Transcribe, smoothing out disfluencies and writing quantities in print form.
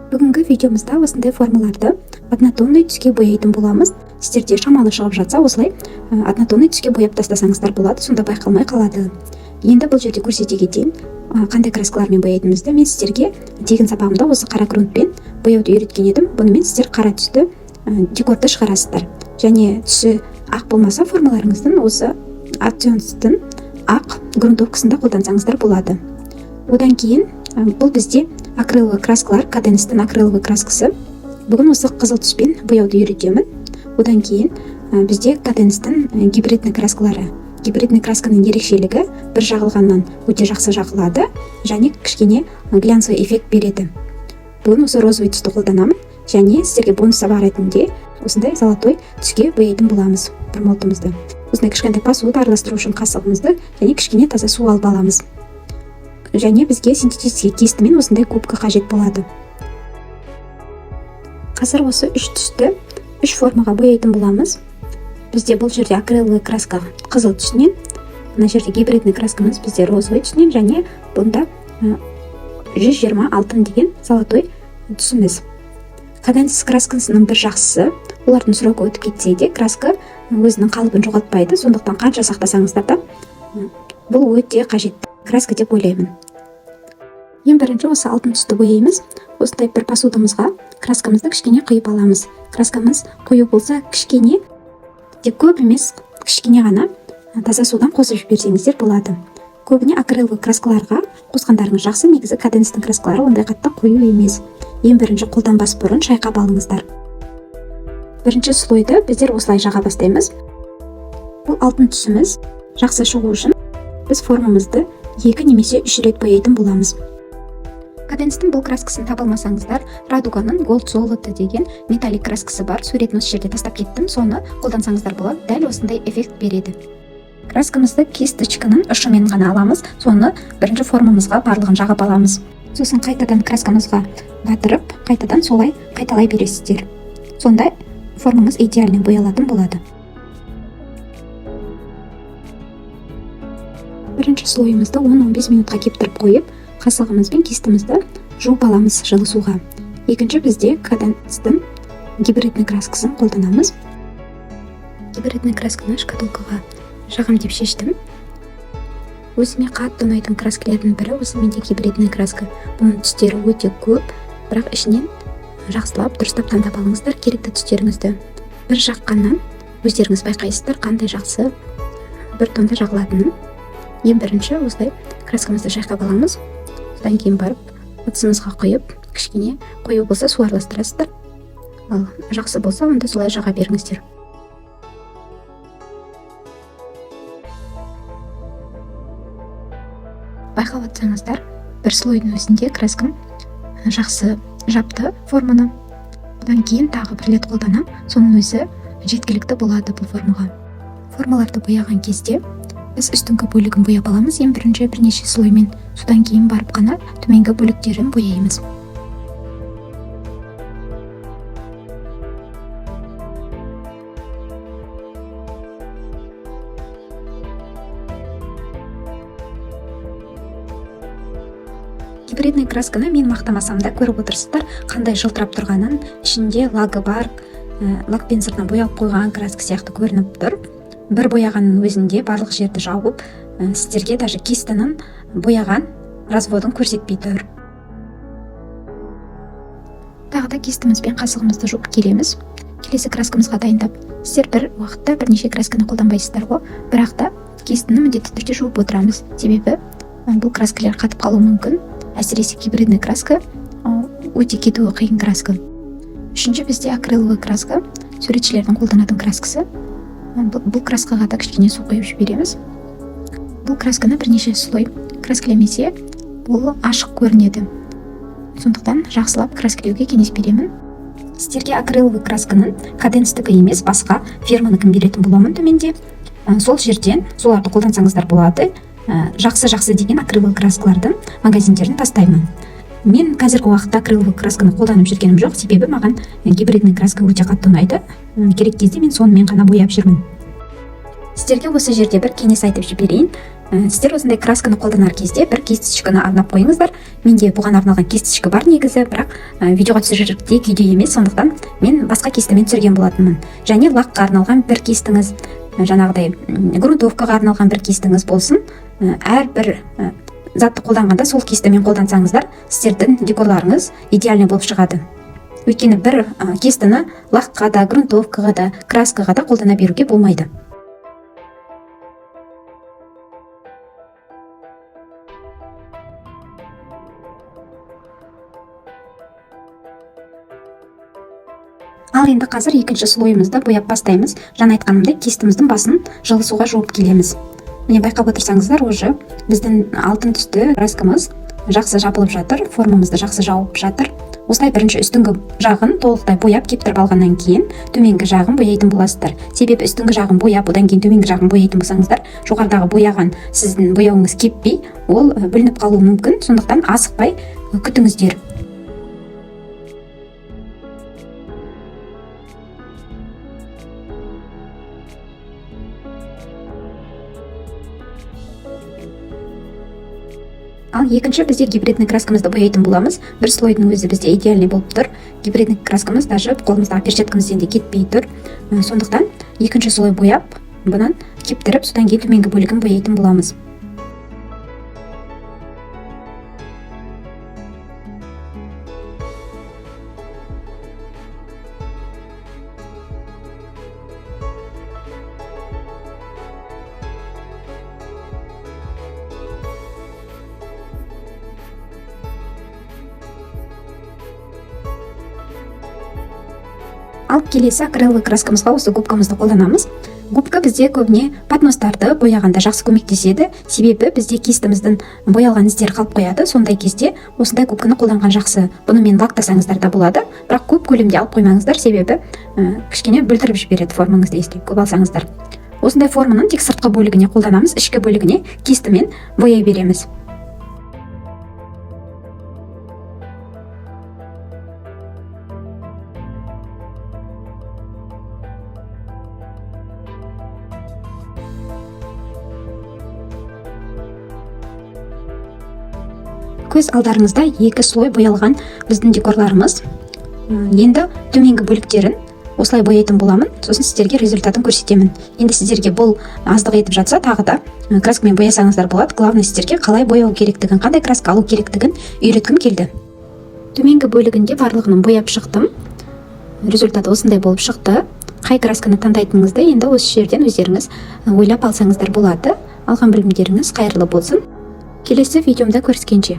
Бүгінгі видеомызда осындай формаларды однотонный түске бояйтын боламыз. Сіздерде шамалы шығып жатса, осылай однотонный түске бояп тастасаңыздар болады, сонда байқалмай қалады. Енді бұл жерде көрсете кетейін, қандай краскалармен бояйтынымызды. Мен сіздерге тегін сабағымда осы қара грунтпен бояуды үйреткен едім. Бұнымен сіздер қара түсті декорды шығарасыздар. Және түсі ақ болмаса, формаларыңыздың осы Акционстың ақ грунтовкасын да қолдансаңыздар болады. Одан кейін бұл бізде акриловый краскалар, Каденстің акриловый краскасы. Бүгін осы қызыл түспен бояуды үйретемін. Одан кейін бізде Каденстің гибридный краскалары. Гибридный красканың ерекшелігі: бір жағылғаннан өте жақсы жағылады және кішкене глянцевый эффект береді. Бүгін осы розовый түсті қолданамын және сіздерге бонус сабақ ретінде осындай золотой түске бояйтын боламыз промолтымызды. Осындай кішкентай посуда, араластыру үшін қасығымызды және кішкене таза су алып аламыз. Және бізге синтетический кисть мен осындай губка қажет болады. Қазір осы үш түсті үш формаға бояйтын боламыз. Бізде бұл жерде акриловый краска қызыл түсінен, мына жерде гибридный краскамыз бізде розовый түсінен және бұнда 120 алтын деген золотой түсіміз. Каденс краскасының бір жақсысы: олардың срогі өтіп кетсе де, краска өзінің қалыбын жоғалтпайды. Сондықтан қанша сақтасаңыздар да, бұл өте қажетті краска деп ойлаймын. Ең бірінші осы алтын түсті бояймыз. Осындай бір посудамызға краскамызды кішкене құйып аламыз. Краскамыз қою болса, кішкене, тек көп емес, кішкене ғана таза судан қосып жіберсеңіздер болады. Көбіне акриловый краскаларға қосқандарыңыз жақсы. Негізі Каденстің краскалары ондай қатты қою емес. Ең бірінші қолданбас бұрын шайқап алыңыздар. Бірінші слойды біздер осылай жаға бастаймыз. Бұл алтын түсіміз жақсы шығу үшін біз формамызды екі немесе үш рет бояйтын боламыз. Каденстің бұл краскасын таба алмасаңыздар, Радуганың Gold Золото деген металлик краскасы бар, суретін осы жерде тастап кеттім, соны қолдансаңыздар болады, дәл осындай эффект береді. Краскамызды кисточканың ұшымен ғана аламыз, соны бірінші формамызға барлығын жағып аламыз. Сосын қайтадан краскамызға батырып, қайтадан солай қайталай бересіздер. Сонда формаңыз идеальный боялатын болады. Бірінші слойымызды 10-15 минутқа кептіріп қойып, қасығымыз бен кистімізді жуып аламыз жылы суға. Екінші бізде Каденстің гибридный краскасын қолданамыз. Гибридный красканы шкатулкаға жағам деп шештім. Өзіме қатты ұнайтын краскілердің бірі осы менде гибридный краска. Бұның түстері өте көп, бірақ ішінен жақсылап, дұрыстап таңдап алыңыздар керекті түстеріңізді. Бір жаққаннан өздеріңіз байқайсыздар қандай жақсы бір тонда жағылатынын. Ең бірінші осылай краскамызды шайқап аламыз. Содан кейін барып ыдысымызға құйып, кішкене қою болса, су араластырасыздар, ал жақсы болса, онда солай жаға беріңіздер. Байқап отырсаңыздар, бір слойдың өзінде краскам жақсы жапты форманы. Одан кейін тағы бір рет қолданамын, соның өзі жеткілікті болады бұл формаға. Формаларды бояған кезде біз үстіңгі бөлігін бояп аламыз ең бірінші бірнеше слоймен, содан кейін барып қана төменгі бөліктерін бояймыз. Гибридный красканы мен мақтамасам да, көріп отырсыздар қандай жылтырап тұрғанын. Ішінде лагы бар, лакпен сыртынан боялып қойған краска сияқты көрініп тұр. Бір бояғанның өзінде барлық жерді жауып, сіздерге даже кистінің бояған разводын көрсетпей тұр. Тағы да кистіміз бен қасығымызды жуып келеміз келесі краскамызға дайындап. Сіздер бір уақытта бірнеше красканы қолданбайсыздар ғой, бірақ та кистіні міндетті түрде жуып отырамыз, себебі бұл краскалар қатып қалуы мүмкін. Әсіресе гибридный краска өте кетуі қиын краска. Үшінші бізде акриловый краска, суретшілердің қолданатын краскасы. Бұл краскаға да кішкене су құйып жібереміз. Бұл красканы бірнеше слой краскілемесе, бұл ашық көрінеді, сондықтан жақсылап краскілеуге кеңес беремін. Сіздерге акриловый красканың Каденстікі емес, басқа фирманыкін беретін боламын төменде. Сол жерден соларды қолдансаңыздар болады. Жақсы жақсы деген акриловый краскалардың магазиндерін тастаймын. Мен қазіргі уақытта акриловый красканы қолданып жүргенім жоқ, себебі маған гибридный краска өте қатты ұнайды. Керек кезде мен сонымен ғана бояп жүрмін. Сіздерге осы жерде бір кеңес айтып жіберейін. Сіздер осындай красканы қолданар кезде бір кисточканы арнап қойыңыздар. Менде бұған арналған кисточка бар негізі, бірақ видеоға түсірерліктей күйде емес, сондықтан мен басқа кистімен түсірген болатынмын. Және лакқа арналған бір кистіңіз, жаңағыдай грунтовкаға арналған бір кистіңіз болсын. Әрбір затты қолданғанда сол кистімен қолдансаңыздар, сіздердің декорларыңыз идеальный болып шығады. Өйткені бір кистіні лакқа да, грунтовкаға да, краскаға да қолдана беруге болмайды. Ал енді қазір екінші слойымызды бояп бастаймыз. Жаңа айтқанымдай, кистіміздің басын жылы суға жуып келеміз. Міне, байқап отырсаңыздар, уже біздің алтын түсті краскамыз жақсы жабылып жатыр, формамызды жақсы жауып жатыр. Осылай бірінші үстіңгі жағын толықтай бояп, кептіріп алғаннан кейін төменгі жағын бояйтын боласыздар. Себебі үстіңгі жағын бояп, одан кейін төменгі жағын бояйтын болсаңыздар, жоғарыдағы бояған сіздің бояуыңыз кеппей, ол бүлініп қалуы мүмкін. Сондықтан асықпай күтіңіздер. Ал екінші бізде гибридный краскамызды бояйтын боламыз. Бір слойдың өзі бізде идеальный болып тұр. Гибридный краскамыз даже қолымыздағы перчаткамызден де кетпей тұр. Сондықтан екінші слой бояп, бұнан кептіріп, содан кейін төменгі бөлігін бояйтын боламыз. Ал келесі акриловый краскамызға осы губкамызды қолданамыз. Губка бізде көбіне подностарды бояғанда жақсы көмектеседі, себебі бізде кистіміздің боялған іздері қалып қояды. Сондай кезде осындай губканы қолданған жақсы. Бұнымен лактасаңыздар да болады, бірақ көп көлемде алып қоймаңыздар, себебі кішкене бүлдіріп жібереді формаңызды, если көп алсаңыздар. Осындай форманың тек сыртқы бөлігіне қолданамыз, ішкі бөлігіне кистімен бояй береміз. Көз алдарыңызда екі слой боялған біздің декорларымыз. Енді төменгі бөліктерін осылай бояйтын боламын, сосын сіздерге результатын көрсетемін. Енді сіздерге бұл аздық етіп жатса, тағы да краскамен боясаңыздар болады. Главное, сіздерге қалай бояу керектігін, қандай краска алу керектігін үйреткім келді. Төменгі бөлігінде барлығын бояп шықтым. Результаты осындай болып шықты. Қай красканы таңдайтыныңызды енді осы жерден өздеріңіз ойлап алсаңыздар болады. Алған білімдеріңіз қайырлы болсын. Келесі видеомда көріскенше.